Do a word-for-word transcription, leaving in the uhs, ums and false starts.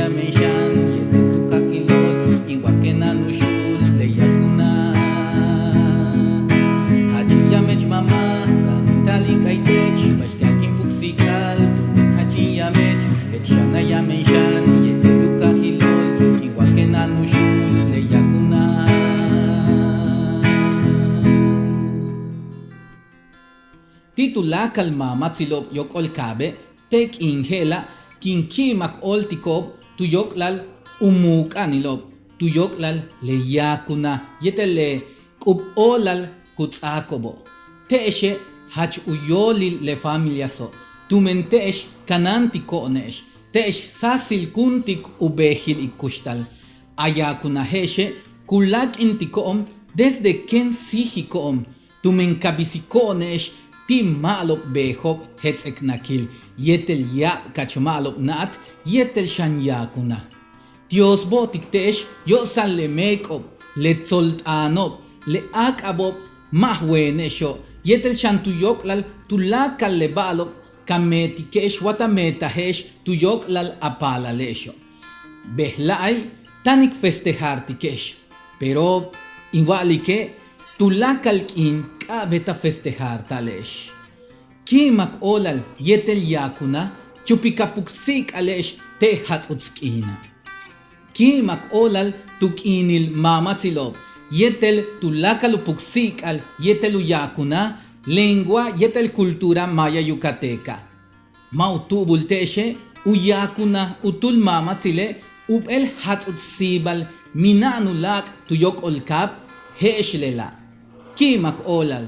Yamen xan yéetel tu jaajil óol in wa'ake' na'an u xuul le yaakunaj. Jach in yamech mamá, táan in taal in k'a'ay teech, ba'ax kin puksi'ik'al tumen jach in yamech. Jach xana' yamen xan yéetel u jaajil óol in wa'ake' na'an u xuul le yaakunaj. Ti' tuláakal maamatsilo'ob yóok'ol kaabe' te' k'iin je'ela' kin ki'imak óoltiko'ob tu yóok'lal u muuk'a'anilo'ob, tu yóok'lal le yaakunaj yéetel le k'ub óolal ku ts'áako'obo'. Te'exe' jach u yóolil le familiaso' tumen te'ex kanáantiko'one'ex, te'ex sáasilkúuntik u beejil ik kuxtal. A yaakunaje'exe' ku láak'intiko'on desde kéen síijiko'on tumen ka bisiko'one'ex ti' ma'alob beejo'ob jets'eknakil yéetel ya'ab kach ma'alob na'at yéetel xan yaakunaj. Dios bo'otik te'ex yo'osal le méek'o'ob, le tsolt'aano'ob, le áak'abo'ob ma' j wene'exo' yéetel xan tu yóok'lal tuláakal le ba'alo'ob ka meetike'ex wa ta meetaje'ex tu yóok'lal a paalale'exo'. Bejla'e' táan ik festejartike'ex, pero in wa'alike' tuláakal k'iin k'a'abéet a festejarta'ale'ex. Ki'imak óolal yéetel yaakunaj chupik a puksi'ik'ale'ex te' jats'uts k'iina'. Ki'imak óolal tu k'iinil maamatsilo'ob yéetel tuláakal u puksi'ik'al yéetel u yaakunaj lengua yéetel cultura maya yucateca. Ma' u tu'ubul te'exe' u yaakunaj u túul maamatsile' u beel jats'uts siibal mina'an u láak' tu yóok'ol kaab, je'ex lela'. Ki'imak óolal